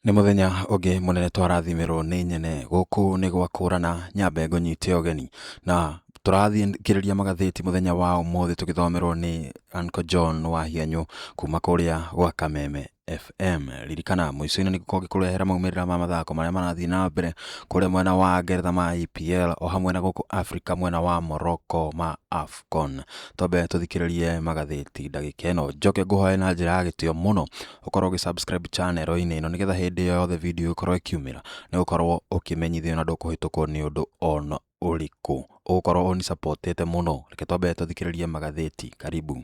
Nĩ mũthenya ũngĩ mũnene twarathimĩrwo nĩ nyene gũkũ nĩ gwakũrana nyambe ngũnyite ũgeni na tũrathikĩrĩria magathĩti mũthenya wa ũmũthĩ tũgĩthomerwo nĩ Uncle John wa Hianyũ kuma kũrĩa gwa Kameme FM. Ririkana mũico-inĩ nĩ ngũkorwo ngĩkũrehera maumĩrĩra ma mathako marĩa marathiĩ na mbere kũrĩa mwena wa Ngeretha ma EPL o hamwe na gũkũ Africa mwena wa Morocco ma AFCON. Twambe tũthikĩrĩrie magathĩti ndagĩka ĩno njoke ngũhoe na njĩra ya gĩtĩo mũno ũkorwo ũgĩ subscribe channel-inĩ ĩno nĩgetha hĩndĩ yothe video ĩgũkorwo ĩkiumĩra nĩ ũgũkorwo ũkĩmenyithio na ndũkũhĩtũkwo nĩ ũndũ ona ũrĩkũ. Ũgũkorwo ũni support ĩte mũno. Reke twambe tũthikĩrĩrie magathĩti. Karibu.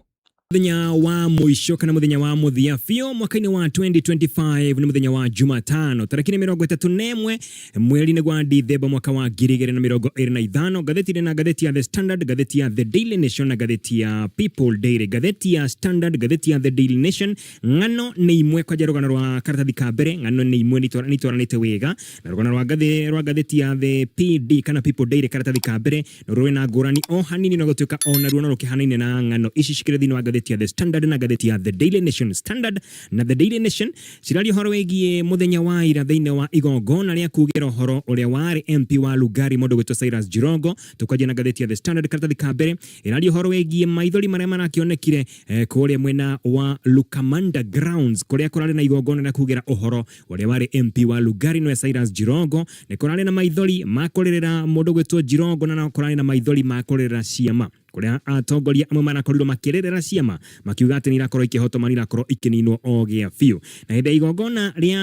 Mũthenya wa mũico kana mũthenya wa mũthia biũ mwaka-inĩ wa 2025 nĩ mũthenya wa Jumatano tarĩki nĩ 31 mweri-inĩ wa Dithemba mwaka wa 2025. Ngathĩti-inĩ na ngathĩti ya The Standard, ngathĩti ya The Daily Nation na ngathĩti ya People Daily. Ngathĩti ya Standard, ngathĩti ya The Daily Nation, ng'ano nĩ imwe kwanja rũgano rwa karatathi ka mbere, ng'ano nĩ imwe nĩ itwaranĩte wega na rũgano rwa ngathĩ rwa ngathĩti ya The PD kana People Daily karatathi ka mbere no rũrĩ na ngũrani o hanini na gũtuĩka o naruo no rũkĩhanaine na ng'ano ici cikĩrĩ thĩinĩ wa ngathĩti ya The Standard na ngathĩti ya The Daily Nation. Standard na The Daily Nation ciraria ũhoro wĩgiĩ mũthenya wa ira thĩinĩ wa igongona rĩa kugĩra ũhoro ũrĩa warĩ MP wa Lugari mũndũ gwĩtwo Cyrus Jirongo. Tũkwanjia na ngathĩti ya The Standard karatathi ka mbere ĩraria ũhoro wĩgiĩ maithori marĩa marakĩonekire kũrĩa mwena wa Lukamanda Grounds kũrĩa kũrarĩ na igongona rĩa kugĩra ũhoro ũrĩa warĩ MP wa Lugari nĩwe Cyrus Jirongo. Nĩ kũrarĩ na maithori ma kũrĩrĩra mũndũ gwĩtwo Jirongo na no kũrarĩ na maithori ma kũrĩrĩra ciama kũrĩa atongoria amwe marakorirwo makĩrĩrĩra ciama makiuga atĩ nĩ irakorwo ikĩhotoma nĩ irakorwo ikĩninwo o gĩa biũ. Na hĩndĩ ya igongona rĩa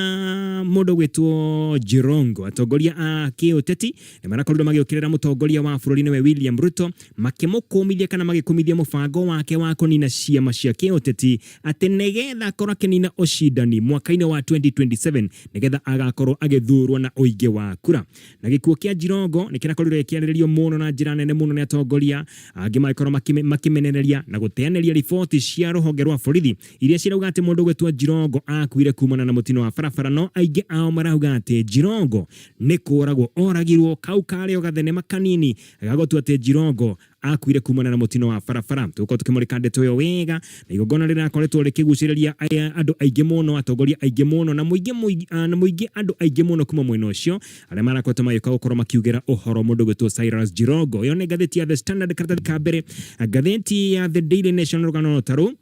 mũndũ gwĩtwo Jirongo, atongoria a kĩũteti nĩ marakorirwo magĩũkĩrĩra mũtongoria wa bũrũri nĩwe William Ruto makĩmũkũmithia kana magĩkũmithia mũbango wake wa kũnina ciama cia kĩũteti atĩ nĩgetha akorwo akĩnina ũcindani mwaka-inĩ wa 2027 nĩgetha agakorwo agĩthurwo na ũingĩ wa kura. Na gĩkuũ kĩa Jirongo nĩ kĩrakorirwo gĩkĩarĩrĩrio mũno na njĩra nene mũno nĩ atongoria angĩ magĩkorwo makĩmenereria na gũteanĩria riboti cia rũhonge rwa borithi iria cirauga atĩ mũndũ ũgwĩtwo Jirongo akuire kumana na mũtino wa barabara, no aingĩ ao marauga atĩ Jirongo nĩ kũragwo oragirwo. Kau karĩ o gathenema kanini gagũtua atĩ Jirongo akuire kumana na mũtino wa barabara. Tũgũkorwo tũkĩmũrĩka ndeto ĩyo wega na igongona rĩrakoretwo rĩkĩgucĩrĩria andũ aingĩ mũno, atongoria aingĩ mũno na mũingĩ na mũingĩ andũ aingĩ mũno kuma mwena ũcio arĩa marakoretwo magĩũka gũkorwo makiugĩra ũhoro mũndũ gwĩtwo Cyrus Jirongo. Ĩyo nĩ ngathĩti ya The Standard karatathi ka mbere. Ngathĩti ya The Daily Nation rũgano ta rũu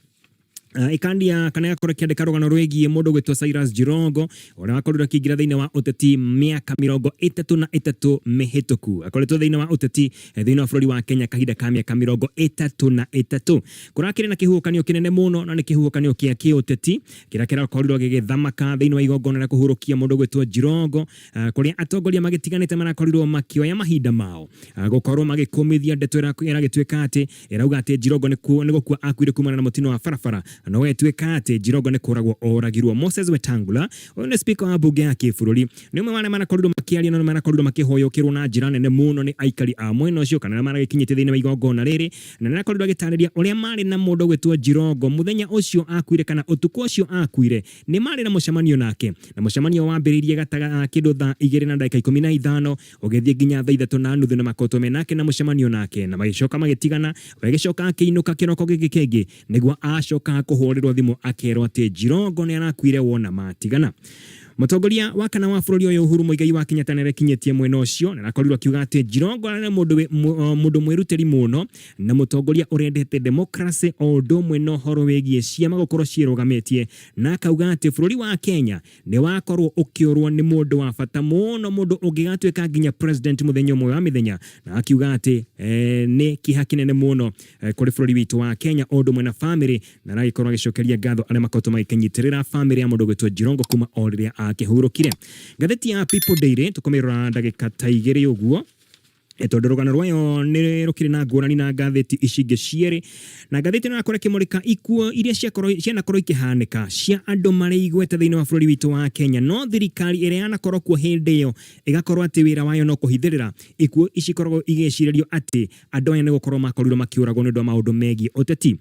ikandia kana ĩgakorwo ĩkĩandĩka rũgano rwĩgiĩ mũndũ gwĩtwo Cyrus Jirongo ũrĩa wakorirwo akĩingĩra thĩinĩ wa ũteti mĩaka 33 mĩhĩtũku. Akoretwo thĩinĩ wa ũteti thĩinĩ wa bũrũri wa Kenya kahinda ka mĩaka 33. Kũrakĩrĩ na kĩhuhũkanio kĩnene mũno na nĩ kĩhuhũkanio kĩa kĩũteti kĩrĩa kĩrakorirwo gĩgĩthamaka thĩinĩ wa igongona rĩa kũhurũkia mũndũ gwĩtwo Jirongo, kũrĩa atongoria magĩtiganĩte marakorirwo makĩoya mahinda mao gũkorwo magĩkũmithia ndeto ĩragĩtuĩka atĩ ĩrauga atĩ Jirongo nĩ gũkua akuire kumana na mũtino wa barabara, no ĩtuĩka atĩ Jirongo nĩ kũragwo oragirwo. Moses Wetangula, ũyũ nĩ speaker wa mbunge ya kĩbũrũri, nĩ ũmwe wa arĩa marakorirwo makĩaria na nĩ marakorirwo makĩhũyũkĩrwo na njĩra nene mũno nĩ aikari a mwena ũcio kana arĩa maragĩkinyĩtie thĩinĩ wa igongona rĩrĩ, na nĩ arakorirwo agĩtarĩria ũrĩa marĩ na mũndũ ũgwĩtwo Jirongo mũthenya ũcio akuire kana ũtukũ ũcio akuire. Nĩ marĩ na mũcemanio nake, na mũcemanio wambĩrĩirie gatagatĩ kĩndũ thaa 2:15 ũgĩthiĩ nginya thaa 3:30 na makoretwo me nake na mũcemanio nake na magĩcoka magĩtigana. We agĩcoka akĩinũka kĩroko gĩkĩ kĩngĩ nĩguo acoka kũhũrĩrwo thimũ akerwo atĩ Jirongo nĩ arakuire wona matigana. Mũtongoria wa kana wa bũrũri ũyũ Uhuru Muigai wa Kenyatta nĩarekinyĩtie mwena ũcio na arakorirwo akiuga atĩ Jirongo arĩ mũndũ mwĩrutĩri mũno na mũtongoria ũrendete democracy o ũndũ ũmwe na ũhoro wĩgiĩ ciama gũkorwo ciĩrũgamĩtie, na akauga atĩ bũrũri wa Kenya nĩ wakorwo ũkĩũrwo nĩ mũndũ wa bata mũno, mũndũ ũngĩgatuĩka nginya president mũthenya ũmwe wa mĩthenya, na akiuga atĩ nĩ kĩeha kĩnene mũno kũrĩ bũrũri witũ wa Kenya o ũndũ ũmwe na famĩlĩ, na aragĩkorwo agĩcokeria ngatho arĩa makoretwo magĩkĩnyitĩrĩra famĩlĩ ya mũndũ ũgwĩtwo Jirongo kuma o rĩrĩa akĩhurũkire. Ngathĩti ya People Daily tũkũmĩrora ndagĩka ta igĩrĩ ũguo tondũ rũgano rwayo nĩ rũkĩrĩ na ngũrani na ngathĩti ici ingĩ cierĩ, na ngathĩti ĩno ĩrakorwo ĩkĩmũrĩka ikuũ iria ciakorwo cianakorwo ikĩhanĩka cia andũ marĩ igweta thĩinĩ wa bũrũri witũ wa Kenya, no thirikari ĩrĩa yanakorwo kuo hĩndĩ ĩyo ĩgakorwo atĩ wĩra wayo no kũhithĩrĩra ikuũ ici ikoragwo igĩcirĩrio atĩ andũ aya nĩ gũkorwo makorirwo makĩũragwo nĩ ũndũ wa maũndũ megiĩ ũteti.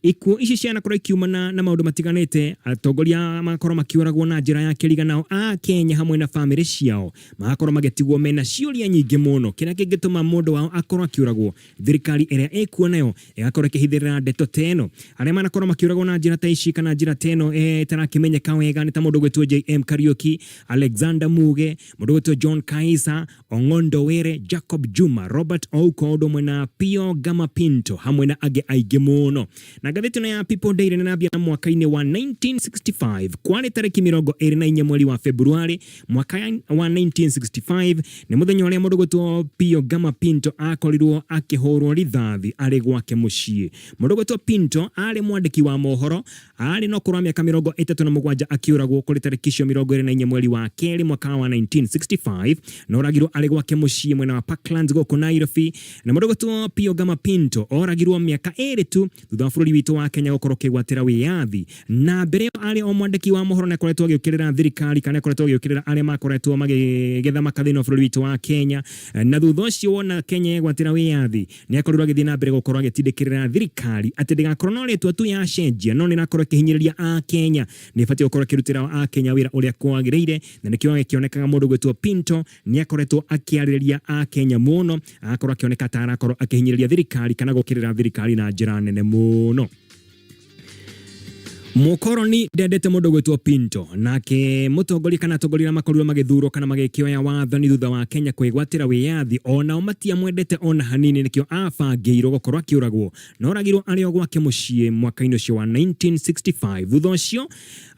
Ikuũ ici cianakorwo ikiumana na maũndũ matiganĩte, atongoria magakorwo makĩũragwo na njĩra ya kĩriga, nao a Kenya hamwe na famĩlĩ ciao magakorwo magĩtigwo mena ciũria nyingĩ mũno. Kĩrĩa kĩngĩ kĩngĩtũma mũndũ wao akorwo akĩũragwo, thirikari ĩrĩa ĩkuo nayo ĩgakorwo ĩkĩhithĩrĩra ndeto ta ĩno. Arĩa manakorwo makĩũragwo na njĩra ta ici kana njĩra ta ĩno ĩtarakĩmenyeka wega nĩ ta mũndũ ũgwĩtwo JM Kariuki, Alexander Muge, mũndũ ũgwĩtwo John Kaisa, Ong'ondo Were, Jacob Juma, Robert Ouko ũndũ ũmwe na Pio Gama Pinto hamwe na angĩ aingĩ mũno. Na ngathĩti ĩno ya People Daily nĩrambia na mwaka-inĩ wa 1965, kwarĩ tarĩki 24 mweri wa Februarĩ mwaka wa 1965, nĩ mũthenya ũrĩa mũndũ gwĩtwo Pio Gama Pinto akorirwo akĩhũrwo rithathi arĩ gwake mũciĩ. Mũndũ gwĩtwo Pinto arĩ mwandĩki wa mohoro, arĩ na ũkũrũ wa mĩaka 37 akĩũragwo kũrĩ tarĩki icio 24 mweri wa kerĩ mwaka wa 1965, na oragirwo arĩ gwake mũciĩ mwena wa Parklands gũkũ Nairobi. Na mũndũ gwĩtwo Pio Gama Pinto oragirwo mĩaka 2 tu thutha wa bũrũri witũ wa Kenya gũkorwo ũkĩgwatĩra wĩyathi. Na mbere ĩyo arĩ o mwandĩki wa mohoro nĩ akoretwo agĩũkĩrĩra thirikari kana akoretwo agĩũkĩrĩra arĩa makoretwo magĩthamaka thĩinĩ wa bũrũri witũ wa Kenya. Na thutha ũcio wona Kenya yegwatĩra wĩyathi, nĩ akorirwo agĩthiĩ na mbere gũkorwo agĩtindĩkĩrĩra thirikari atĩ ndĩgakorwo no rĩtwa tu yacenjia, no nĩ ĩrakorwo ĩkĩhinyĩrĩria Akenya, nĩ ĩbatiĩ gũkorwo ĩkĩrutĩra Akenya wĩra ũrĩa kwagĩrĩire. Na nĩkĩo gĩkĩonekaga mũndũ gwĩtwo Pinto nĩ akoretwo akĩarĩrĩria Akenya mũno, agakorwo akĩoneka ta arakorwo akĩhinyĩrĩria thirikari kana gũkĩrĩra thirikari na njĩra nene mũno. Mũkoroni ndendete mũndũ gwĩtwo Pinto, nake mũtongoria kana atongoria arĩa makorirwo magĩthurwo kana magĩkĩoya wathani thutha wa Kenya kwĩgwatĩra wĩyathi onao matiamwendete ona hanini, nĩkĩo abangĩirwo gũkorwo akĩũragwo, na oragirwo arĩ o gwake mũciĩ mwaka-inĩ ũcio wa 1965. Thutha ũcio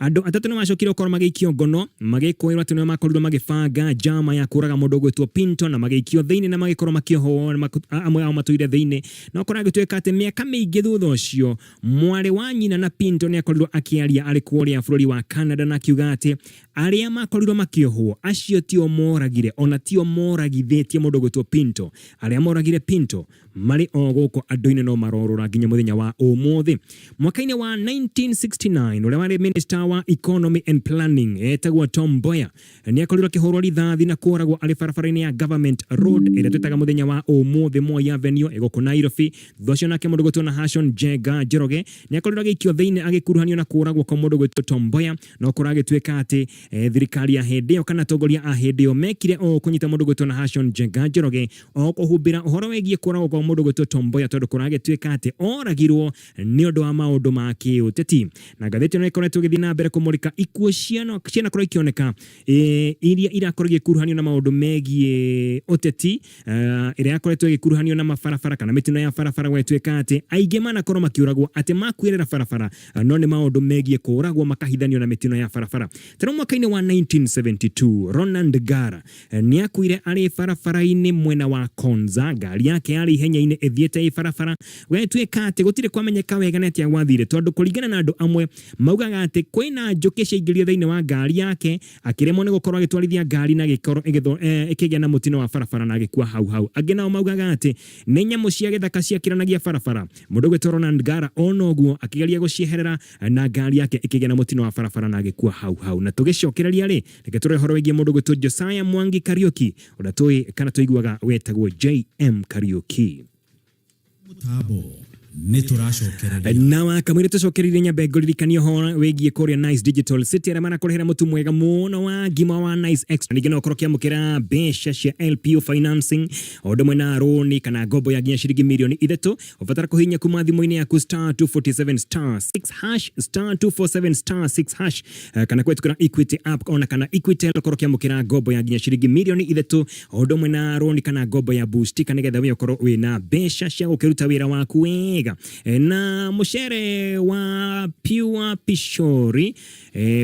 andũ atatũ nĩ macokire gũkorwo magĩikio ngono, magĩkũĩrwo atĩ nĩo makorirwo magĩbanga njama ya kũraga mũndũ ũgwĩtwo Pinto, na magĩikio thĩinĩ na magĩkorwo makĩohwo, amwe ao matũire thĩinĩ. No kũragĩtuĩka atĩ mĩaka mĩingĩ thutha ũcio, mwarĩ wa nyina na Pinto nĩ akorirwo akĩaria arĩ kũrĩa bũrũri wa Canada na akiuga atĩ arĩa makorirwo makĩohwo acio tio moragire, ona tio moragithĩtie mũndũ ũgwĩtwo Pinto. Arĩa moragire Pinto marĩ o gũkũ andũ-inĩ no marorũra nginya mũthenya wa ũmũthĩ. Mwaka-inĩ wa 1969, ũrĩa warĩ minister wa economy and planning etagwo Tom Mboya nĩ akorirwo akĩhũrwo rithathi na kũragwo arĩ barabara-inĩ ya Government Road ĩrĩa twĩtaga mũthenya wa ũmũthĩ Moi Avenue ĩgũkũ Nairobi. Thutha ũcio nake mũndũ gwĩtwo Nahashon Njenga Njoroge nĩ akorirwo agĩikio thĩinĩ agĩkuruhanio na kũragwo kwa mũndũ gwĩtwo Tom Mboya, no kũragĩtuĩka atĩ thirikari ya hĩndĩ ĩyo kana atongoria a hĩndĩ ĩyo mekire ũũ kũnyita mũndũ gwĩtwo Nahashon Njenga Njoroge o kũhumbĩra ũhoro wĩgiĩ kũragwo kwa mũndũ gwĩtwo Tom Mboya, tondũ kũragĩtuĩka atĩ oragirwo nĩ ũndũ wa maũndũ ma kĩũteti. Na ngathĩti ĩno ĩkoretwo ĩgĩthiĩ na mbere kũmũrĩka ikuũ cianakorwo ikĩoneka iria irakorwo igĩkuruhanio na maũndũ megiĩ ũteti, ĩrĩa yakoretwo ĩgĩkuruhanio na mabarabara kana mĩtino ya barabara, gwatuĩka atĩ aingĩ manakorwo makĩũragwo atĩ makuĩrĩra barabara, no nĩ maũndũ megiĩ kũũragwo makahithanio na mĩtino ya barabara. Tarĩu mwaka-inĩ wa 1972 Ronald Ngara nĩ akuire arĩ barabara-inĩ mwena wa Konza, ngari yake yarĩ ihenya-inĩ ĩthiĩte ĩ barabara. Gwatuĩka atĩ gũtirĩ kwamenyeka wega nĩ atĩa gwathire, tondũ kũringana na andũ amwe maugaga atĩ kwĩna njũkĩ ciaingĩrire thĩinĩ wa ngari yake, akĩremwo nĩ gũkorwo agĩtwarithia ngari na ĩgĩkorwo ĩkĩgĩa na mũtino wa barabara na agĩkua hau hau. Angĩ nao maugaga atĩ nĩ nyamũ cia gĩthaka ciakĩranagia barabara. Mũndũ ũgwĩtwo Ronald Ngara ona ũguo akĩgeria gũcieherera na ngari yake ĩkĩgĩa na mũtino wa barabara na agĩkua hau hau. Na tũgĩcokereria rĩ, reke tũrore ũhoro wĩgiĩ mũndũ ũgwĩtwo Josiah Mwangi Kariuki, ũrĩa tũĩ kana tũiguaga wetagwo JM Kariuki. Mũtambo nĩ tũracokereria. Na wakamwĩra tũcokererie, nyambe ngũririkanie ũhoro wĩgiĩ kũrĩa Nice Digital City, arĩa marakũrehera mũtu mwega mũno wa ngima wa Nice Extra. Ningĩ no ũkorwo ũkĩamũkĩra mbeca cia LPO financing o ũndũ ũmwe na rũni kana ngombo ya nginya ciringi mirioni 3. Ũbatara kũhihinya kuma thimũ-inĩ yaku *247 *6 hash, *247 *6 hash, kana kũhetũkĩra Equity app ona kana Equitel, ũkorwo ũkĩamũkĩra ngombo ya nginya ciringi mirioni 3 o ũndũ ũmwe na rũni kana ngombo ya Boostika, nĩgetha we ũkorwo wĩna mbeca cia gũkĩruta wĩra waku wega. Na mũcere wa Pure Pishori,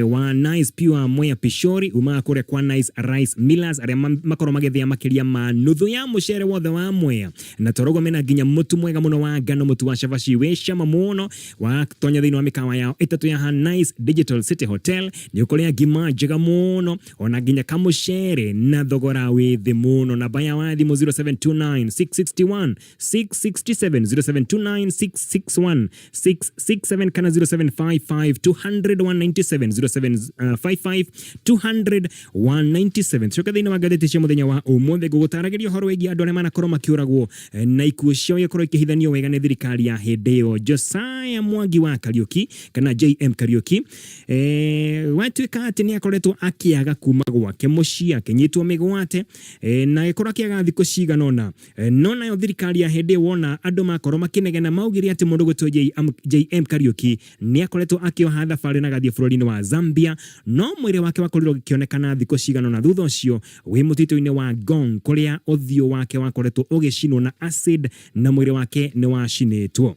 wa Nice Pure Mwea Pishori, umaga kũrĩa kwa Nice Rice Millers, arĩa makorwo magĩthĩa makĩria ma nuthu ya mũcere wothe wa Mwea, na torogo mena nginya mũtu mwega mũno wa ngano, mũtu wa cabaci wĩ cama mũno. Watonya thĩinĩ wa mĩkawa yao ĩtatũ ya Nice Digital City Hotel, nĩ ũkũrĩa ngima njega mũno ona nginya kamũcere na thogora wĩ thĩ mũno. Namba ya wa thimũ 0729 661 667, 0729. 079661 667 kana 0755 200 197, 0755 200 197. Coka thĩinĩ wa ngathĩti cia mũthenya wa ũmũthĩ, ngũgũtaragĩria ũhoro wĩgiĩ andũ arĩa manakorwo makĩũragwo na ikuũ ciao ikorwo ikĩhithanio wega nĩ thirikari ya hĩndĩ ĩyo. Josiah Mwangi wa Kariuki kana JM Kariuki, gwatuĩka atĩ nĩ akoretwo akĩaga kuma gwake mũciĩ, akĩnyitwo mĩgwate na agĩkorwo akĩaga thikũ cigana ũna. No nayo thirikari ya hĩndĩ ĩyo, wona andũ makorwo makĩnegena, maugire atĩ mũndũ gwĩtwo JM Kariuki nĩ akoretwo akĩoha thabarĩ na agathiĩ bũrũri-inĩ wa Zambia, no mwĩrĩ wake wakorirwo ũgĩkĩonekana thikũ cigana ũna thutha ũcio wĩ mũtitũ-inĩ wa Ngong, kũrĩa ũthiũ wake wakoretwo ũgĩcinwo na acid na mwĩrĩ wake nĩ wacinĩtwo.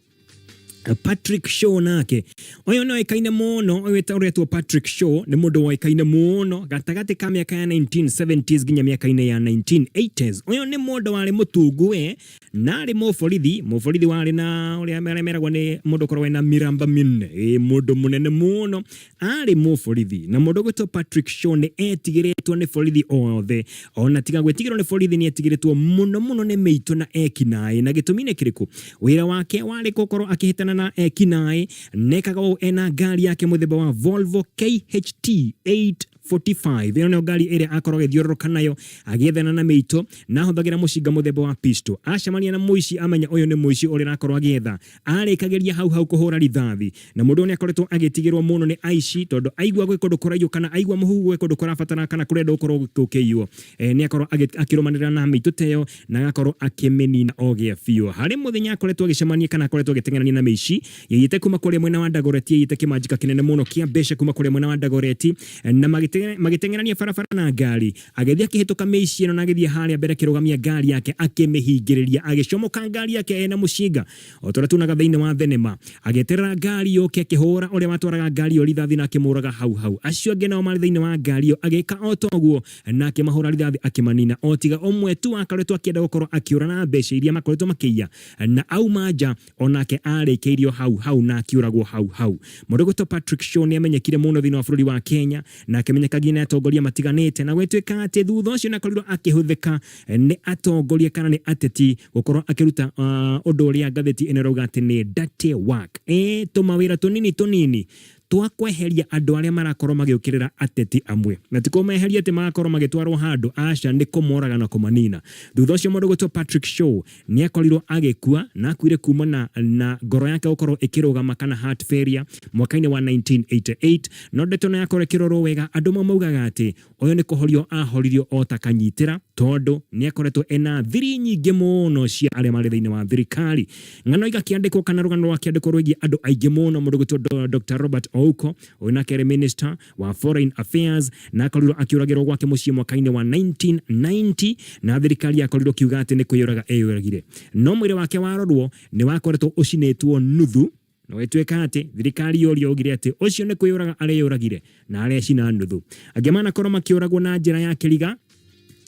Patrick Shaw nake ũyũ nĩ oĩkaine mũno, ũyũ ũretwo Patrick Shaw nĩ mũndũ woĩkaine mũno gatagatĩ ka mĩaka ya 1970s nginya mĩaka-inĩ ya 1980s. Ũyũ nĩ mũndũ warĩ mũtungu we na arĩ mũborithi, mũborithi warĩ na ũrĩa arĩa meragwo nĩ mũndũ ũkoragwo ena mĩramba mĩnene, ĩ mũndũ mũnene mũno, arĩ mũborithi. Na mũndũ ũgwĩtwo Patrick Shaw nĩ etigĩrĩtwo nĩ borithi othe, ona tiga gwĩtigĩrwo nĩ borithi, nĩ etigĩrĩtwo mũno mũno nĩ mĩitũ na ekinaĩ. Na gĩtũmi nĩ kĩrĩkũ? Wĩra wake warĩ gũkorwo akĩhĩtana na ekinaĩ, nekaga ũũ ena ngari yake mũthemba wa Volvo KHT 845. Ĩno nĩyo ngari ĩrĩa akoragwo agĩthiũrũrũka nayo agĩethana na mĩitũ, na ahũthagĩra mũcinga mũthemba wa pistol. Acemania na mũici, amenya ũyũ nĩ mũici ũrĩa arakorwo agĩetha, arĩkagĩria hau hau kũhũra rithathi. Na mũndũ ũyũ nĩ akoretwo agĩtigĩrwo mũno nĩ aici, tondũ aigua gwĩ kũndũ kũraiywo kana aigua mũhuhu gwĩ kũndũ kũrabatara kana kũrenda gũkorwo gũkĩiywo, nĩ akorwo akĩrũmanĩrĩra na mĩitũ ta ĩyo na agakorwo akĩmĩnina o gĩa biũ. Harĩ mũthenya akoretwo agĩcemania kana akoretwo agĩteng'erania na mĩici yaiyĩte kuma kũrĩa mwena wa Dagoretti, yaiyĩte kĩmanjika kĩnene mũno kĩa mbeca kuma kũrĩa mwena wa Dagoretti, na magĩteng'erania barabara na ngari. Agĩthiĩ akĩhĩtũka mĩici ĩno na agĩthiĩ harĩa mbere, akĩrũgamia ngari yake, akĩmĩhingĩrĩria, agĩcomoka ngari yake ena mũcinga o ta ũrĩa tuonaga thĩinĩ wa thenema, agĩeterera ngari yũke, akĩhũra ũrĩa watwaraga ngari ĩyo rithathi na akĩmũraga hau hau. Acio angĩ nao marĩ thĩinĩ wa ngari ĩyo agĩka o ta ũguo na akĩmahũra rithathi akĩmanina, o tiga ũmwe tu wakoretwo akĩenda gũkorwo akĩũra na mbeca iria makoretwo makĩiya, na auma nja onake arĩkĩirio hau hau na akĩũragwo hau hau. Mũndũ ũgwĩtwo Patrick Shaw nĩ amenyekire mũno thĩinĩ wa bũrũri wa Kenya na akĩmenyeka nginya nĩ atongoria matiganĩte, na gwĩtuĩka atĩ thutha ũcio nĩ akorirwo akĩhũthĩka nĩ atongoria kana nĩ ateti gũkorwo akĩruta ũndũ ũrĩa ngathĩti ĩno ĩrauga atĩ nĩ dirty work, ĩ tũmawĩra tũnini tũnini twa kweheria andũ arĩa marakorwo magĩũkĩrĩra ateti amwe, na ti kũmeheria atĩ magakorwo magĩtwarwo handũ, aca, nĩ kũmoraga na kũmanina. Thutha ũcio mũndũ gwĩtwo Patrick Shaw nĩ akorirwo agĩkua, na akuire kumana na ngoro yake gũkorwo ĩkĩrũgama kana heart failure mwaka-inĩ wa 1988. No ndeto ĩno yakorwo ĩkĩrorwo wega, andũ amwe maugaga atĩ ũyũ nĩ kũhorio ahoririo o ta kanyitĩra, tondũ nĩ akoretwo ena thiri nyingĩ mũno cia arĩa marĩ thĩinĩ wa thirikari. Ng'ano igakĩandĩkwo kana rũgano rwakĩandĩkwo rwĩgiĩ andũ aingĩ mũno. Mũndũ gwĩtwo Dr. Robert Ouko, ũyũ nake arĩ minister wa foreign affairs, na akorirwo akĩũragĩrwo gwake mũciĩ mwaka-inĩ wa 1990, na thirikari yakorirwo kiuga atĩ nĩ kwĩyũraga eyũragire, no mwĩrĩ wake warorwo nĩ wakoretwo ũcinĩtwo nuthu. No ĩtuĩka atĩ thirikari yoria ugire atĩ ũcio nĩ kwĩyũraga areyũragire na arecina nuthu. Angĩ manakorwo makĩũragwo na njĩra ya kĩriga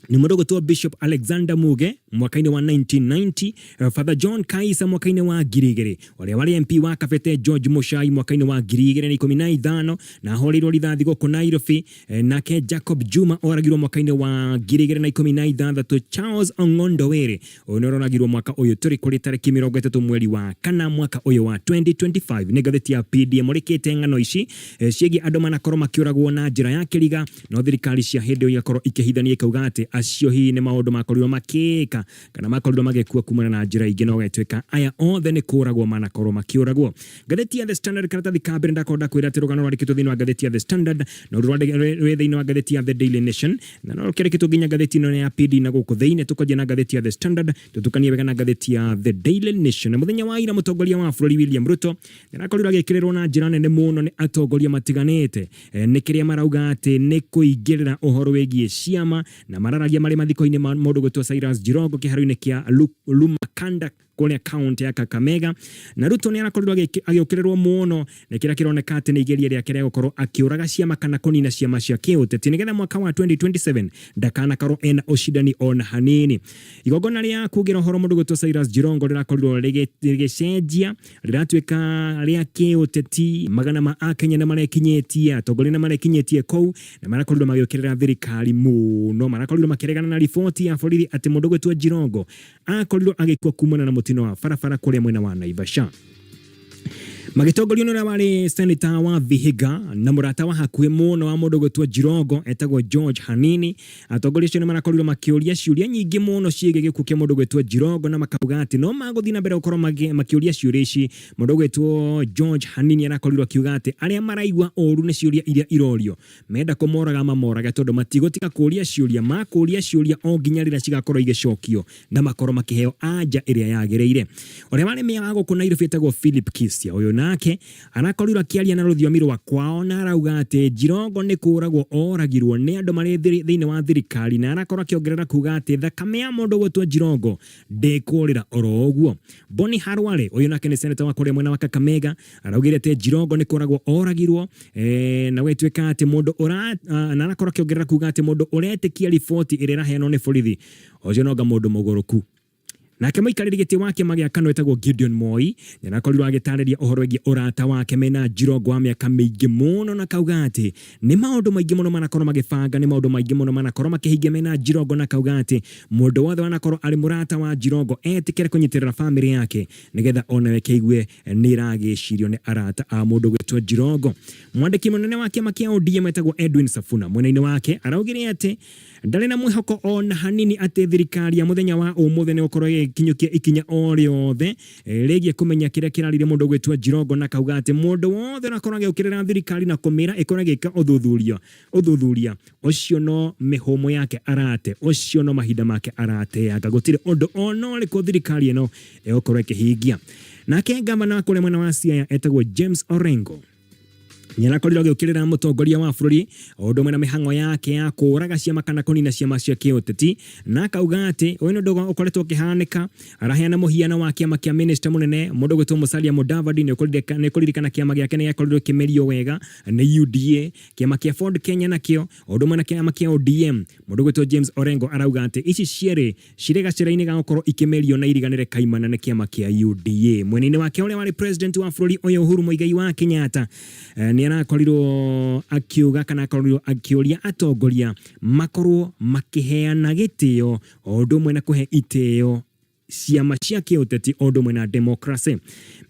nĩ mũndũ gwĩtwo Bishop Alexander Muge mwaka-inĩ wa 1990, Father John Kaisa mwaka-inĩ wa 2000, ũrĩa warĩ MP wa Kabete George Muchai mwaka-inĩ wa 2015 na ahũrĩirwo rithathi gũkũ Nairobi. Nake Jacob Juma oragirwo mwaka-inĩ wa 2016. Charles Ong'ondo Were ũyũ nĩ ũroragirwo mwaka ũyũ tũrĩ kũrĩ tarĩki 30 mweri wa kana mwaka ũyũ wa 2025. Nĩ ngathĩti ya PDM mũrĩkĩte ng'ano ici ciĩgiĩ andũ manakorwo makĩũragwo na njĩra ya kĩriga, no thirikari cia hĩndĩ ĩyo igakorwo ikĩhithania ikauga atĩ acio hihi nĩ maũndũ makorirwo makĩka kana makorirwo magĩkua kumana na njĩra ingĩ, no gũgĩtuĩka aya othe nĩ kũragwo manakorwo makĩũragwo. Ngathĩti ya The Standard, karatathi ka mbere, ndakorwo ndakwĩra atĩ rũgano rwandĩkĩtwo thĩinĩ wa ngathĩti ya The Standard, no rwĩ thĩinĩ wa ngathĩti ya The Daily Nation, na no rũkĩandĩkĩtwo nginya ngathĩti ĩno ya PD na gũkũ thĩinĩ. Tũkwanjia na ngathĩti ya The Standard, tũtukanie wega na ngathĩti ya The Daily Nation. Na mũthenya wa ira, mũtongoria wa bũrũri William Ruto nĩarakorirwo agĩkĩrĩrwo na njĩra nene mũno nĩ atongoria matiganĩte nĩ kĩrĩa marauga atĩ nĩ kũingĩrĩra ũhoro wĩgiĩ ciama, na mararagia marĩ mathiko-inĩ ma mũndũ gwĩtwo Cyrus Jirongo kĩharo-inĩ kĩa Lumakanda kũrĩa kaunti ya Kakamega. Na Ruto nĩ arakorirwo agĩũkĩrĩrwo mũno nĩ kĩrĩa kĩroneka atĩ nĩ igeria rĩake rĩa gũkorwo akĩũraga ciama kana kũnina ciama cia kĩũteti nĩgetha mwaka wa 2027 ndakanakorwo ena ũcindani ona hanini. Igongona rĩa kugĩra ũhoro mũndũ gwĩtwo Cyrus Jirongo rĩrakorirwo rĩgĩcenjia, rĩratuĩka rĩa kĩũteti. Magana ma akenya nĩ marekinyĩtie, atongoria nĩ marekinyĩtie kũu na marakorirwo magĩũkĩrĩra thirikari mũno. Marakorirwo makĩregana na riboti ya borithi atĩ mũndũ gwĩtwo Jirongo akorirwo agĩkua kumana na mũtino wa barabara kũrĩa mwena wa Naivasha. Magĩtongorio nĩ ũrĩa warĩ seneta wa Vihiga na mũrata wa hakuhĩ mũno wa mũndũ gwĩtwo Jirongo etagwo George Hanini. Atongoria acio nĩ marakorirwo makĩũria ciũria nyingĩ mũno ciĩgiĩ gĩkuũ kĩa mũndũ gwĩtwo Jirongo na makauga atĩ no magũthiĩ na mbere gũkorwo makĩũria ciũria ici. Mũndũ gwĩtwo George Hanini arakorirwo akiuga atĩ arĩa maraigua ũru nĩ ciũria iria irorio menda kũmoraga mamorage tondũ matigũtiga kũũria ciũria, makũũria ciũria o nginya rĩrĩa cigakorwo igĩcokio na makorwo makĩheo anja ĩrĩa yagĩrĩire. Ũrĩa warĩ meya wa gũkũ Nairobi etagwo Philip Kisia, ũyũ nake arakorirwo akĩaria na rũthiomi rwa kwao na arauga atĩ Jirongo nĩ kũragwo oragirwo nĩ andũ marĩ thĩinĩ wa thirikari, na arakorwo akĩongerera kuga atĩ thakame ya mũndũ ũgwĩtwo Jirongo ndĩkũrĩra oro ũguo. Boni Harware, ũyũ nake nĩ seneta wa kũrĩa mwena wa Kakamega, araugire atĩ Jirongo nĩ kũragwo oragirwo na gwĩtuĩka atĩ mũndũ ũra na arakorwo akĩongerera kuga atĩ mũndũ ũretĩkia riboti ĩrĩa ĩraheanwo nĩ borithi ũcio nonga mũndũ mũgũrũku. Nake mũikarĩri gĩtĩ wa kĩama gĩa KANU etagwo Gideon Moi nĩarakorirwo agĩtarĩria ũhoro wĩgiĩ ũrata wake mena Jirongo wa mĩaka mĩingĩ mũno, na kauga atĩ nĩ maũndũ maingĩ mũno manakorwo magĩbanga, nĩ maũndũ maingĩ mũno manakorwo makĩhingia mena Jirongo, na kauga atĩ mũndũ wothe wanakorwo arĩ mũrata wa Jirongo etĩkĩre kũnyitĩrĩra bamĩrĩ yake nĩgetha onawe kĩigue nĩ ĩragĩcirio nĩ arata a mũndũ gwĩtwo Jirongo. Mwandĩki mũnene wa kĩama kĩa ODM etagwo Edwin Safuna mwena-inĩ wake araugire atĩ ndarĩ na mwĩhoko o na hanini atĩ thirikari ya mũthenya wa ũmũthĩ nĩ gũkorwo ĩgĩkinyũkia ikinya o rĩothe rĩgiĩ kũmenya kĩrĩa kĩrarire mũndũ gwĩtwo Jirongo, na kauga atĩ mũndũ wothe ũrakorwo agĩũkĩrĩra thirikari na kũmĩra ĩkorwo ĩgĩka ũthuthuria ũcio no mĩhũmũ yake arate, ũcio no mahinda make arateanga, gũtirĩ ũndũ ona ũrĩkũ thirikari ĩno ĩgũkorwo ĩkĩhingia. Nake ngavana wa kũrĩa mwena wa Siaya etagwo James Orengo nĩarakorirwo agĩũkĩrĩra mũtongoria wa bũrũri o ũndũ ũmwe na mĩhang'o yake ya kũraga ciama kana kũnina ciama cia kĩũteti, na akauga atĩ ũyũ nĩ ũndũ ũkoretwo ũkĩhanĩka. Araheana mũhiano wa kĩama kĩa minista mũnene mũndũ gwĩtwo Musalia Mudavadi. Nĩ ũkũririkana kĩama gĩake nĩ gĩakorirwo kĩmerio wega nĩ UDA. Kĩama kĩa Ford Kenya nakĩo o ũndũ ũmwe na kĩama kĩa ODM, mũndũ gwĩtwo James Orengo arauga atĩ ici cierĩ cirĩ gacĩra-inĩ ga gũkorwo ikĩmerio na iriganĩre kaimana nĩ kĩama kĩa UDA. Mwena-inĩ wake ũrĩa warĩ president wa bũrũri ũyũ Uhuru Muigai wa Kenyatta nĩ arakorirwo akiuga kana akorirwo akĩũria atongoria makorwo makĩheana gĩtĩo o ũndũ ũmwe na kũhe itĩo ciama cia kĩũteti o ũndũ ũmwe na demokrasĩ.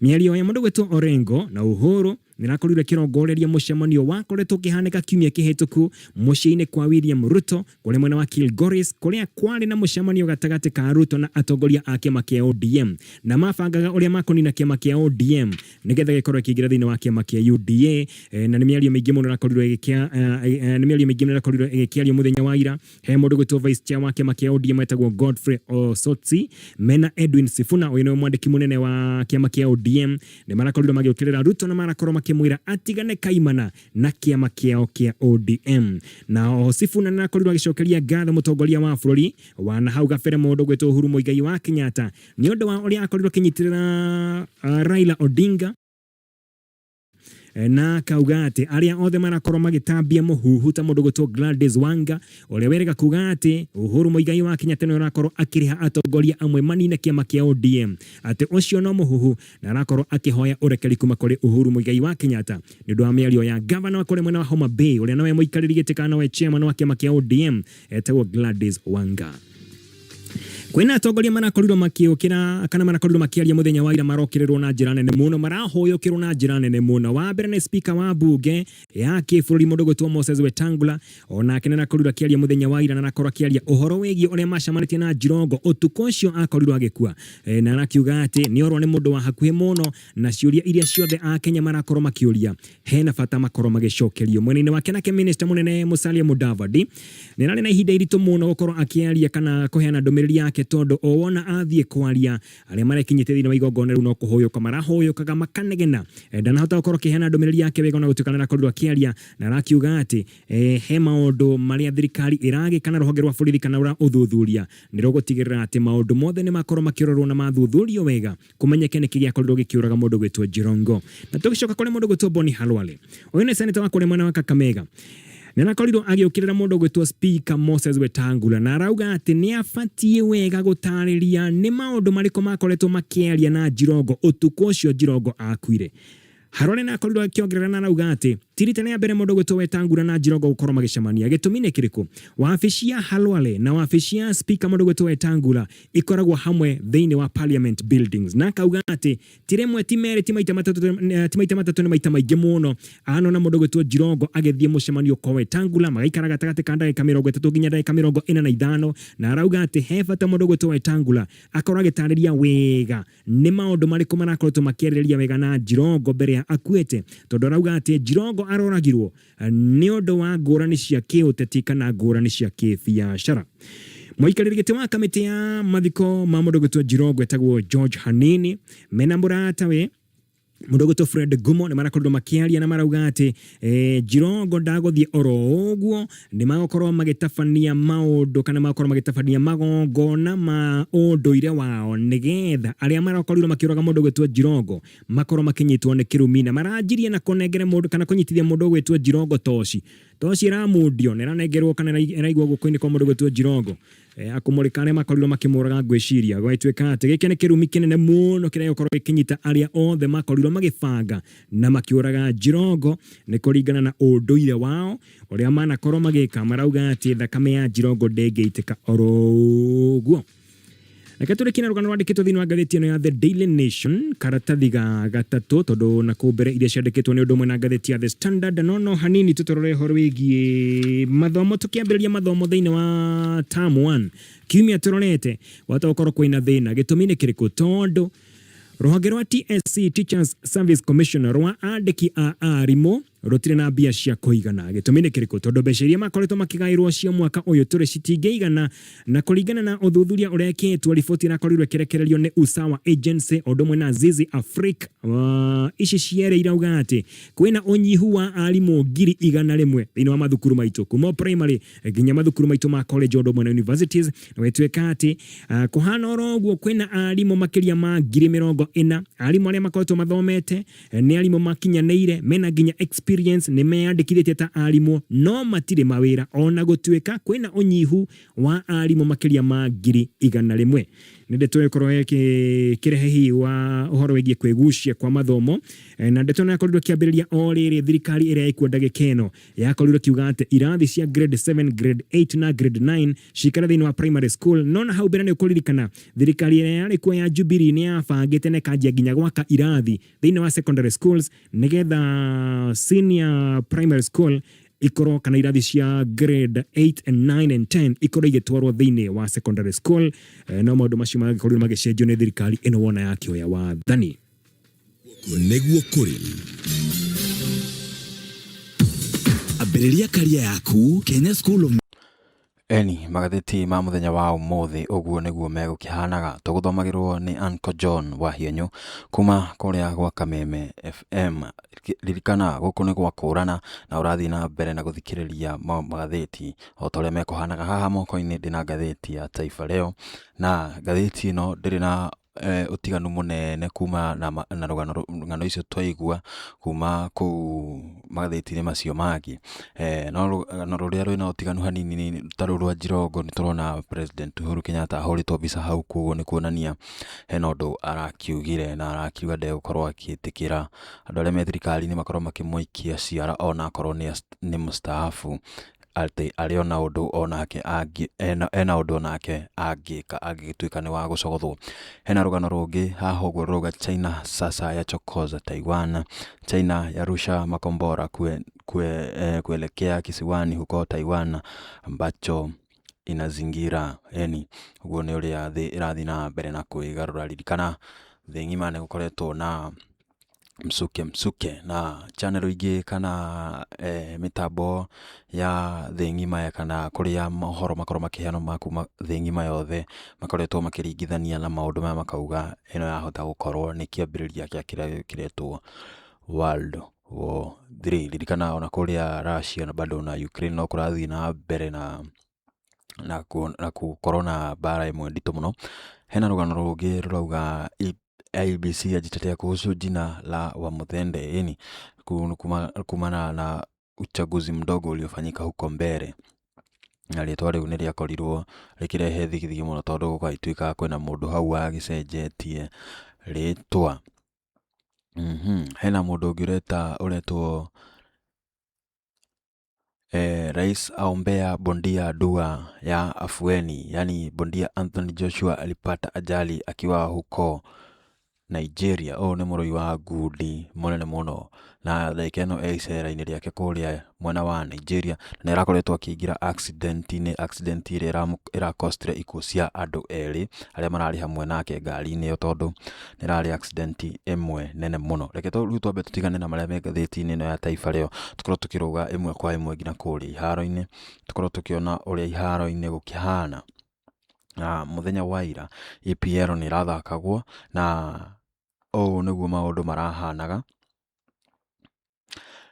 Mĩario ya mũndũ gwĩtwo Orengo na Uhuru nĩrakorirwo ĩkĩrongoreria mũcemanio wakoretwo ũkĩhanĩka kiumia kĩhĩtũku mũciĩ-inĩ kwa William Ruto kũrĩa mwena wa Kilgoris, kũrĩa kwarĩ na mũcemanio gatagatĩ ka Ruto na atongoria a kĩama kĩa ODM, na mabangaga ũrĩa makũnina kĩama kĩa ODM nĩgetha gĩkorwo ĩkĩingĩra thĩinĩ wa kĩama kĩa UDA. Na nĩ mĩario mĩingĩ mũno ĩrakorirwo ĩgĩkĩa nĩ mĩario mĩingĩ mũno ĩrakorirwo ĩgĩkĩario mũthenya wa ira. He mũndũ gwĩtwo vice chair wa kĩama kĩa ODM etagwo Godfrey Osotsi mena Edwin Sifuna, ũyũ nĩwe mwandĩki mũnene wa kĩama kĩa ODM, nĩ marakorirwo magĩũkĩrĩra Ruto na marakorwo makĩmwĩra atigane kaimana na kĩama kĩao kĩa ODM. Na o Sifuna nĩ arakorirwo agĩcokeria ngatho mũtongoria wa bũrũri wa na hau gabere mũndũ gwĩtwo Uhuru Muigai wa Kenyatta nĩ ũndũ wa ũrĩa akorirwo akĩnyitĩrĩra Raila Odinga, na akauga atĩ arĩa othe marakorwo magĩtambia mũhuhu ta mũndũ gwĩtwo Gladys Wanga ũrĩa werega kuga atĩ Uhuru Muigai wa Kenyatta nĩwe ũrakorwo akĩrĩha atongoria amwe manine kĩama kĩa ODM, atĩ ũcio no mũhuhu, na arakorwo akĩhoya ũrekeri kuma kũrĩ Uhuru Muigai wa Kenyatta nĩ ũndũ wa mĩario ya gavana wa kũrĩa mwena wa Homa Bay ũrĩa nowe mũikarĩri gĩtĩ kana nowe chairman wa kĩama kĩa ODM etagwo Gladys Wanga. Kwĩna atongoria marakorirwo makĩũkĩra kana marakorirwo makĩaria mũthenya wa ira, marokĩrĩrwo na njĩra nene mũno, marahũyũkĩrwo na njĩra nene mũno. Wa mbere nĩ speaker wa mbunge ya kĩbũrũri mũndũ gwĩtwo Moses Wetangula, onake nĩ arakorirwo akĩaria mũthenya wa ira na arakorwo akĩaria ũhoro wĩgiĩ ũrĩa macemanĩtie na Jirongo ũtukũ ũcio akorirwo agĩkua, na arakiuga atĩ nĩ orwo nĩ mũndũ wa hakuhĩ mũno na ciũria iria ciothe akenya marakorwo makĩũria hena bata makorwo magĩcokerio. Mwena-inĩ wake nake minister mũnene Musalia Mudavadi nĩ ararĩ na ihinda iritũ mũno gũkorwo akĩaria kana kũheana ndũmĩrĩri yake, tondũ o wona athiĩ kwaria arĩa marekinyĩtie thĩinĩ wa igongona rĩu no kũhũyũka marahũyũkaga makanegena. Ndanahota gũkorwo akĩheana ndũmĩrĩri yake wega ona gũtuĩka nĩ arakorirwo akĩaria, na arakiuga atĩ he maũndũ marĩa thirikari ĩragĩka na rũhonge rwa borithi kana rwa ũthuthuria nĩ rũgũtigĩrĩra atĩ maũndũ mothe nĩ makorwo makĩrorwo na mathuthurio wega kũmenyeke nĩkĩ gĩakorirwo gĩkĩũraga mũndũ gwĩtwo Jirongo. Na tũgĩcoka kũrĩ mũndũ gwĩtwo Boni Halwale, ũyũ nĩ seneta wa kũrĩa mwena wa Kakamega, nĩ arakorirwo agĩũkĩrĩra mũndũ gwĩtwo Speaker Moses Wetangula na arauga atĩ nĩ abatiĩ wega gũtarĩria nĩ maũndũ marĩkũ makoretwo makĩaria na Jirongo ũtukũ ũcio Jirongo akuire. Harore na akorirwo akĩongerera na arauga atĩ ti rita rĩa mbere mũndũ gwĩtwo Wetangula na Jirongo gũkorwo magĩcemania. Gĩtũmi nĩ kĩrĩkũ? Wabici ya Halwale na wabici ya speaker mũndũ gwĩtwo Wetangula ikoragwo hamwe thĩinĩ wa parliament buildings, na akauga atĩ ti rĩmwe ti merĩ ti maita matatũ, ti maita matatũ, nĩ maita maingĩ mũno anona mũndũ gwĩtwo Jirongo agĩthiĩ mũcemanio kwa Wetangula, magaikara gatagatĩ ka ndagĩka 30 nginya ndagĩka 45, na arauga atĩ he bata mũndũ gwĩtwo Wetangula akorwo agĩtarĩria wega nĩ maũndũ marĩkũ marakoretwo makĩarĩrĩria wega na Jirongo mbere ya akuĩte, tondũ arauga atĩ Jirongo aroragirwo nĩ ũndũ wa ngũrani cia kĩũteti kana ngũrani cia kĩbiacara. Mũikarĩri gĩtĩ wa kamĩtĩ ya mathiko ma mũndũ gwĩtwo Jirongo etagwo George Hanini mena mũratawe mũndũ gwĩtwo Fred Gumo nĩ marakorirwo makĩaria na marauga atĩ Jirongo ndagũthiĩ oro ũguo, nĩ magũkorwo magĩtabania maũndũ kana magũkorwo magĩtabania magongona ma ũndũire wao nĩgetha arĩa marakorirwo makĩũraga mũndũ gwĩtwo Jirongo makorwo makĩnyitwo nĩ kĩrumi, na maranjirie na kũnengere mũndũ kana kũnyitithia mũndũ gwĩtwo Jirongo toci. Toci ĩramundio na ĩranengerwo kana ĩraigwo guoko-inĩ kwa mũndũ gwĩtwo Jirongo akũmũrĩka arĩa makorirwo makĩmũraga. Ngwĩciria gwagĩtuĩka atĩ gĩkĩ nĩ kĩrumi kĩnene mũno kĩrĩa gĩgũkorwo gĩkĩnyita arĩa othe makorirwo magĩbanga na makĩũraga Jirongo, nĩ kũringana na ũndũire wao ũrĩa manakorwo magĩka. Marauga atĩ thakame ya Jirongo ndĩngĩitĩka oro ũguo. Reke tũrĩkie na rũgano rwandĩkĩtwo thĩinĩ wa ngathĩti ĩno ya The Daily Nation karatathi ga gatatũ, tondũ na kũu mbere iria ciandĩkĩtwo nĩ ũndũ ũmwe na ngathĩti ya The Standard. No hanini tũtũrore ũhoro wĩgiĩ mathomo, tũkĩambĩrĩria mathomo thĩinĩ wa term 1 kiumia tũrorete gwata gũkorwo kwĩna thĩna. Gĩtũmi nĩ kĩrĩkũ? Tondũ rũhonge rwa TSC, Teachers Service Commission, rwa andĩki a arimũ rũtirĩ na mbia cia kũigana. Gĩtũmi nĩ kĩrĩkũ? Tondũ mbeca iria makoretwo makĩgaĩrwo cia mwaka ũyũ tũrĩ citingĩigana, na kũringana na ũthuthuria ũrekĩtwo, riboti ĩrakorirwo ĩkĩrekererio nĩ Usawa Agency o ũndũ ũmwe na Zizi Afrique, ici cierĩ irauga atĩ kwĩna ũnyihu wa arimũ 100,000 thĩinĩ wa mathukuru maitũ kuma primary nginya mathukuru maitũ ma college o ũndũ ũmwe na universities, na gwĩtuĩka atĩ kũhana oro ũguo kwĩna arimũ makĩria ma 40,000, arimũ arĩa makoretwo mathomete nĩ arimũ makinyanĩire mena nginya experience, nĩ meyandĩkithĩtie ta arimũ no matirĩ mawĩra, ona gũtuĩka kwĩna ũnyihu wa arimũ makĩria ma 100,000. Nĩ ndeto ĩkorwo ĩkĩrehe hihi wa ũhoro wĩgiĩ kwĩgucia kwa mathomo, na ndeto ĩno yakorirwo ĩkĩambĩrĩria o rĩrĩ thirikari ĩrĩa ĩkuo ndagĩka ĩno yakorirwo ĩkiuga atĩ irathi cia grade 7, grade 8 na grade 9 cikare thĩinĩ wa primary school. No na hau mbere nĩ ũkũririkana thirikari ĩrĩa yarĩ kuo ya Jubilee nĩ yabangĩte na ĩkanjia nginya gwaka irathi thĩinĩ wa secondary schools nĩgetha senior primary school ikorwo kana irathi cia grade 8 and 9 and 10 ikorwo igĩtwarwo thĩinĩ wa secondary school. No maũndũ macio magĩkorirwo magĩcenjio nĩ thirikari ĩno wona yakĩoya wathani. Nĩguo kũrĩ ambĩrĩria karia yaku Kenya School of Eni magathĩti ma mũthenya wa ũmũthĩ ũguo nĩguo megũkĩhanaga, tũgũthomagĩrwo nĩ Uncle John wa Hienyu kuma kũrĩa gwa Kameme FM. Ririkana gũkũ nĩ gwa kũrana na ũrathiĩ na mbere na gũthikĩrĩria magathĩti o ta ũrĩa mekũhanaga. Haha moko-inĩ ndĩna ngathĩti ya Taifa Leo, na ngathĩti ĩno ndĩrĩ na ũtiganu mũnene kuma na rũgano, ng'ano icio twaigua kuma kũu magathĩti-inĩ macio mangĩ. No rũgano rũrĩa rwĩna ũtiganu hanini ta rũu rwa Jirongo, nĩ tũrona President Uhuru Kenyatta ahũrĩtwo mbica hau, koguo nĩ kuonania hena ũndũ arakiugire na arakiuga ndegũkorwo agĩtĩkĩra andũ arĩa me thirikari-inĩ makorwo makĩmũikia ciara ona akorwo nĩ mũstaafu, atĩ arĩ ona ũndũ onake ena ũndũ onake angĩka angĩgĩtuĩka nĩ wa gũcogothwo. Hena rũgano rũngĩ haha ũguo rũrauga China sasa yachokoza Taiwan, China yarusha makombora kuelekea kisiwani huko Taiwan ambacho inazingira. Eni ũguo nĩ ũrĩa thĩ ĩrathiĩ na mbere na kwĩgarũra. Ririkana thĩ ng'ima nĩ gũkoretwo na msuke msuke na channel ingĩ kana mĩtambo ya thĩ ng'ima kana kũrĩa mohoro makorwo makĩheanwo ma kuma thĩ ng'ima yothe makoretwo makĩringithania na maũndũ maya, makauga ĩno yahota gũkorwo nĩ kĩambĩrĩria kĩa kĩrĩa kĩretwo World War 3. Ririkana ona kũrĩa Russia na bado na Ukraine no kũrathiĩ na mbere na gũkorwo na mbara ĩmwe nditũ mũno. Hena rũgano rũngĩ rũrauga IEBC yajitetea kuhusu jina la Wamuthende, yani kumana na uchaguzi mdogo uliofanyika huko mbere, na rĩtwa rĩu nĩ rĩakorirwo rĩkĩrehe thigithigi mũno tondũ gũgagĩtuĩka kwĩna mũndũ hau wagĩcenjetie rĩtwa. Hena mũndũ ũngĩ ũreta ũretwo Rais aombea bondia dua ya afueni, yani bondia Anthony Joshua alipata ajali akiwa huko Nigeria. Ũyũ nĩ mũrũi wa ngundi mũnene mũno na ndagĩka ĩno e icera-inĩ rĩake kũrĩa mwena wa Nigeria, na nĩ arakoretwo akĩingĩra accident-inĩ, accident ĩrĩa ĩrakostire ikuũ cia andũ erĩ arĩa mararĩ hamwe nake ngari-inĩ ĩyo, tondũ nĩ ĩrarĩ accident ĩmwe nene mũno. Reke rĩu twambe tũtigane na marĩa me ngathĩti-inĩ ĩno ya Taifa Leo, tũkorwo tũkĩrũga ĩmwe kwa ĩmwe nginya kũrĩa iharo-inĩ, tũkorwo tũkĩona ũrĩa iharo-inĩ gũkĩhana. Na mũthenya wa ira EPL nĩ ĩrathakagwo na ũũ nĩguo maũndũ marahanaga.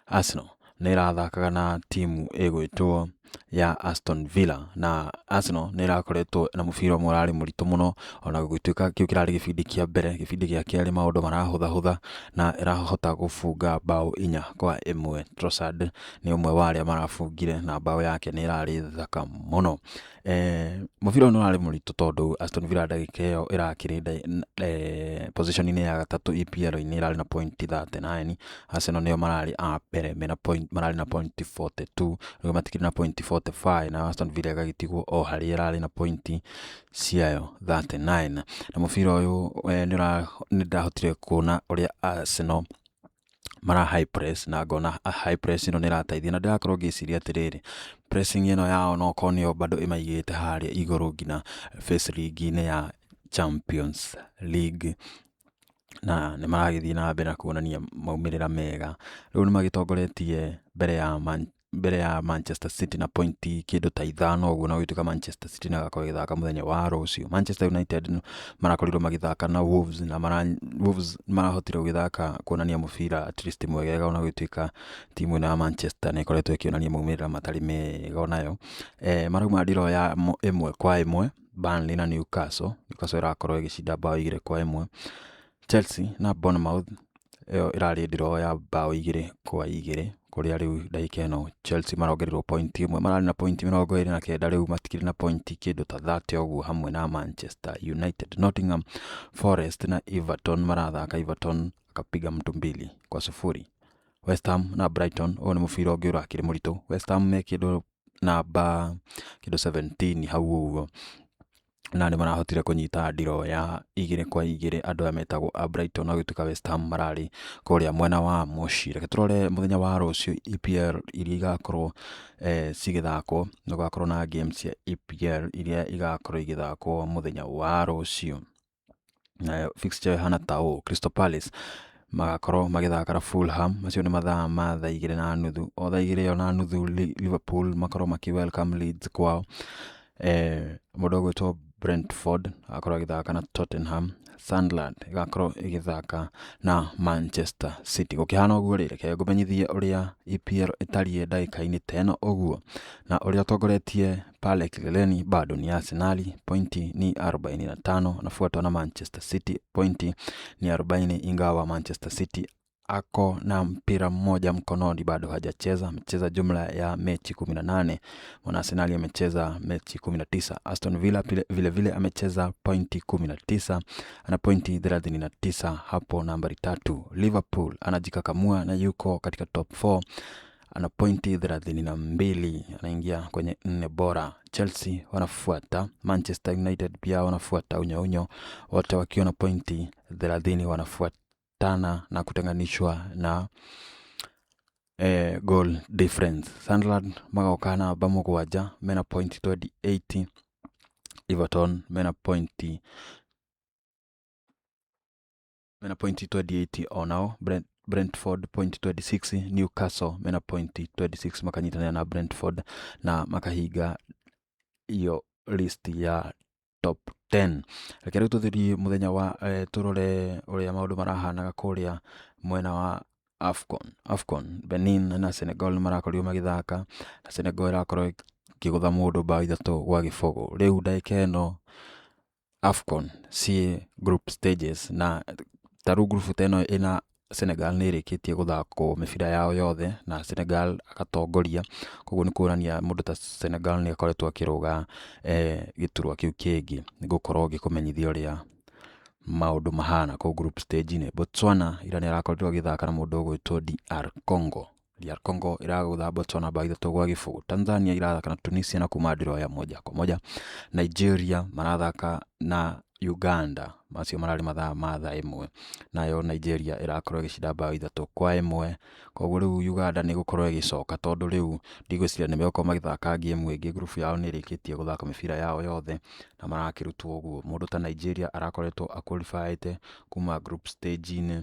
Arsenal nĩ ĩrathakaga na timu ĩgwĩtwo ya Aston Villa, na Arsenal nĩ ĩrakoretwo na mũbira ũmwe ũrarĩ mũritũ mũno, ona gũgĩtuĩka kĩu kĩrarĩ gĩbindi kĩa mbere, gĩbindi gĩa kerĩ maũndũ marahũthahũtha na ĩrahota gũbunga mbaũ 4-1. Trossard nĩ ũmwe wa arĩa marabungire na mbaũ yake nĩ ĩrarĩ thaka mũno. Mũbira ũyũ nĩ ũrarĩ mũritũ tondũ Aston Villa ndagĩka ĩyo ĩrakĩrĩ position-inĩ ya gatatũ EPL-inĩ, ĩrarĩ na point 39. Arsenal nĩo mararĩ a mbere mena point, mararĩ na point 42, rĩu matikĩrĩ na point 45, na Aston Villa ĩgagĩtigwo o harĩa ĩrarĩ na point ciayo 39. Na mũbira ũyũ nĩ ndahotire kuona ũrĩa Arsenal mara high press, na ngona high press ĩno nĩ ĩrateithia, na ndĩrakorwo ngĩciria atĩrĩrĩ, pressing ĩno yao no korwo nĩyo bado ĩmaigĩte harĩa igũrũ nginya face league-inĩ ya Champions League, na nĩ maragĩthiĩ na mbere na kuonania maumĩrĩra mega. Rĩu nĩ magĩtongoretie mbere ya Manchester City na pointi kĩndũ ta 5 ũguo, na gũgĩtuĩka Manchester City nĩ agakorwo ĩgĩthaka mũthenya wa rũciũ. Manchester United marakorirwo magĩthaka na Wolves, na Wolves marahotire gũgĩthaka kuonania mũbira at least mwegega, ona gũgĩtuĩka timu ĩno ya Manchester nĩ ĩkoretwo ĩkĩonania maumĩrĩra matarĩ mega onayo. Marauma ndiro ya 1-1 Burnley na Newcastle. Newcastle ĩrakorwo ĩgĩcinda mbaũ 2-1. Chelsea na Bournemouth ĩyo ĩrarĩ ndiro ya mbaũ 2-2, kũrĩa rĩu ndagĩka ĩno Chelsea marongererwo point 1, mararĩ na point 29, rĩu matikĩrĩ na point kĩndũ ta 30 ũguo, hamwe na Manchester United. Nottingham Forest na Everton marathaka, Everton akapiga mtu 2-0. West Ham na Brighton, ũyũ nĩ mũbira ũngĩ ũrakĩrĩ mũritũ. West Ham me kĩndũ namba kĩndũ 17 hau ũguo, na nĩ marahotire kũnyita ndiro ya 2-2 andũ aya metagwo a Brighton, na gũtuĩka West Ham mararĩ kũrĩa mwena wa mũciĩ. Reke tũrore mũthenya wa rũciũ EPL iria igakorwo cigĩthakwo. Nĩ gũgakorwo na games cia EPL iria igakorwo igĩthakwo mũthenya wa rũciũ. Nayo fixture ĩhana ta ũũ: Crystal Palace magakorwo magĩthaka na Fulham, macio nĩ mathaa ma thaa igĩrĩ na nuthu. O thaa igĩrĩ ĩyo na nuthu Liverpool makorwo makĩ welcome Leeds kwao. Mũndũ ũgwĩtwo Brentford agakorwo agĩthaka na Tottenham. Sunderland ĩgakorwo ĩgĩthaka na Manchester City. Gũkĩhana ũguo rĩ, reke ngũmenyithie ũrĩa EPL ĩtariĩ ndagĩka-inĩ ta ĩno ũguo, na ũrĩa ũtongoretie pale kileleni bado ni Arsenal, pointi ni 45, anafuatwa na Manchester City, pointi ni 40, ingawa Manchester City ako na mpira mmoja mkononi bado hajacheza, amecheza jumla ya mechi 18. Mwana Arsenal amecheza mechi 19. Aston Villa vile vile amecheza pointi 19, ana pointi 39 hapo nambari 3. Liverpool anajikakamua na yuko katika top 4, ana pointi 32, anaingia kwenye 4 bora. Chelsea wanafuata, Manchester United pia wanafuata unyo unyo, wote wakiwa na pointi 30, wanafuatana na kutenganishwa na goal difference. Sunderland magoka namba 7 mena point 28, Everton mena pointi 28 onao, Brentford point 26, Newcastle mena point 26, makanyitanĩra na Brentford na makahinga iyo list ya top 10. Reke rĩu tũthiĩ mũthenya wa tũrore ũrĩa maũndũ marahanaga kũrĩa mwena wa AFCON. AFCON Benin na Senegal nĩ marakorirwo magĩthaka, na Senegal ĩrakorwo ĩkĩgũtha mũndũ mbaũ 3-0. Rĩu ndagĩka ĩno AFCON ciĩ group stages, na ta rĩu group ta ĩno ĩna Senegal nĩ ĩrĩkĩtie gũthakwo mĩbira yao yothe na Senegal agatongoria, koguo nĩ kuonania mũndũ ta Senegal nĩ akoretwo akĩrũga gĩturwa kĩu kĩngĩ. Nĩ ngũkorwo ngĩkũmenyithia ũrĩa Maũndũ mahana kũu group stage-inĩ. Botswana ira nĩ arakorirwo agĩthaka na mũndũ ũgwĩtwo DR Congo. DR Congo ĩragũtha Botswana bao 3-0. Tanzania irathaka na Tunisia na kuma draw ya 1-1. Nigeria marathaka na Uganda, macio mararĩ mathaa ma thaa 1, nayo Nigeria ĩrakorwo ĩgĩcinda bao 3-1. Koguo rĩu Uganda nĩ ĩgũkorwo ĩgĩcoka, tondũ rĩu ndigwĩciria nĩ megũkorwo magĩthaka game ĩngĩ. Group yao nĩ ĩrĩkĩtie gũthaka mĩbira yao yothe na marakĩrutwo ũguo. Mũndũ ta Nigeria arakoretwo aqualifyĩte kuma group stage-inĩ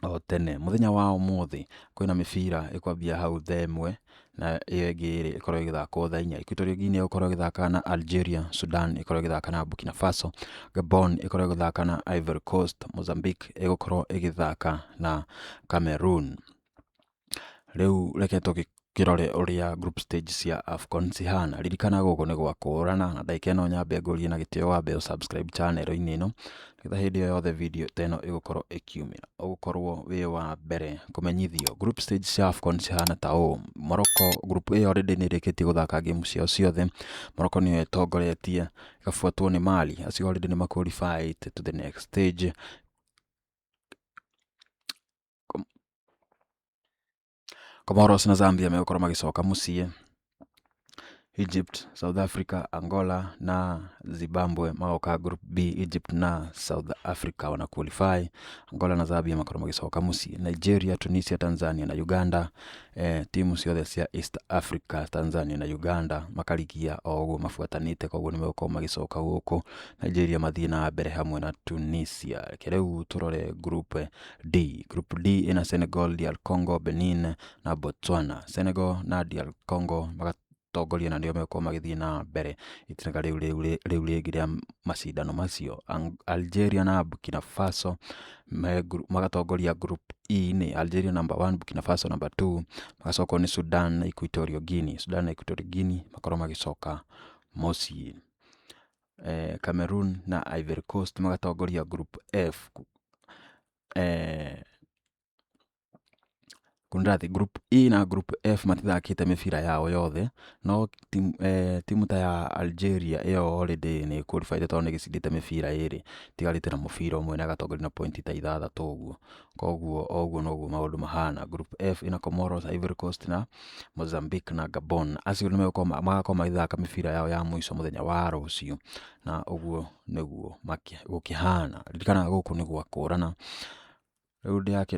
o tene. Mũthenya wa ũmũthĩ kwĩna mĩbira ĩkwambia hau thaa 1 na ĩyo ĩngĩ ĩrĩ ĩkorwo ĩgĩthakwo thaa 4. Equatorial Guinea ĩgũkorwo ĩgĩthaka na Algeria, Sudan ĩkorwo ĩgĩthaka na Burkina Faso, Gabon ĩkorwo ĩgĩthaka na Ivory Coast, Mozambique ĩgũkorwo ĩgĩthaka na Cameroon. Rĩu reke tũgĩkĩrore ũrĩa group stage cia AFCON cihana. Ririkana gũkũ nĩ gwa kũũrana, na ndagĩka ĩno nyambe ngũrie na gĩtĩo wambe ũ subscribe channel-inĩ ĩno, nĩgetha hĩndĩ o yothe video ta ĩno ĩgũkorwo ĩkiumĩra ũgũkorwo wĩ wa mbere kũmenyithio. Group stage cia AFCON cihana ta ũũ: Morocco, group A already nĩ ĩrĩkĩtie gũthaka game ciao ciothe. Morocco nĩyo ĩtongoretie, ĩgabuatwo nĩ Mali, acio already nĩ ma qualified to the next stage. Comoros na Zambia megũkorwo magĩcoka mũciĩ. Egypt, South Africa, Angola na Zimbabwe magoka group B. Egypt na South Africa wana qualify, Angola na Zambia makorwo magĩcoka mũciĩ. Nigeria, Tunisia, Tanzania na Uganda, timu ciothe cia East Africa, Tanzania na Uganda makarigia o ũguo mabuatanĩte, koguo nĩ megũkorwo magĩcoka gũkũ. Nigeria mathiĩ na mbere hamwe na Tunisia. Reke rĩu tũrore group D. Group D ĩna Senegal, DR Congo, Benin na Botswana. Senegal na DR Congo magatongoria na nĩo megũkorwo magĩthiĩ na mbere itinaga rĩu rĩngĩ rĩa macindano macio. Algeria na Burkina Faso magatongoria group E nĩ Algeria number 1, Burkina Faso number 2, magacokwo nĩ Sudan na Equatorial Guinea. Sudan na Equatorial Guinea makorwo magĩcoka mũciĩ. Cameroon na Ivory Coast magatongoria group F. Kũnrathi, group E na group F matithakĩte mĩbira yao yothe, no timu ta ya Algeria ĩyo already nĩ qualified tondũ nĩ ĩgĩcindĩte mĩbira ĩrĩ, ĩtigarĩte na mũbira ũmwe na ĩgatongoria na point ta 6 ũguo. Koguo o ũguo noguo maũndũ mahana. Group F ĩna Comoros, Ivory Coast na Mozambique na Gabon. Acio nĩ megũkorwo magakorwo magĩthaka mĩbira yao ya mũico mũthenya wa rũciũ, na ũguo nĩguo gũkĩhana. Ririkana gũkũ nĩ gwa kũũrana. Rĩu ndĩrakĩenda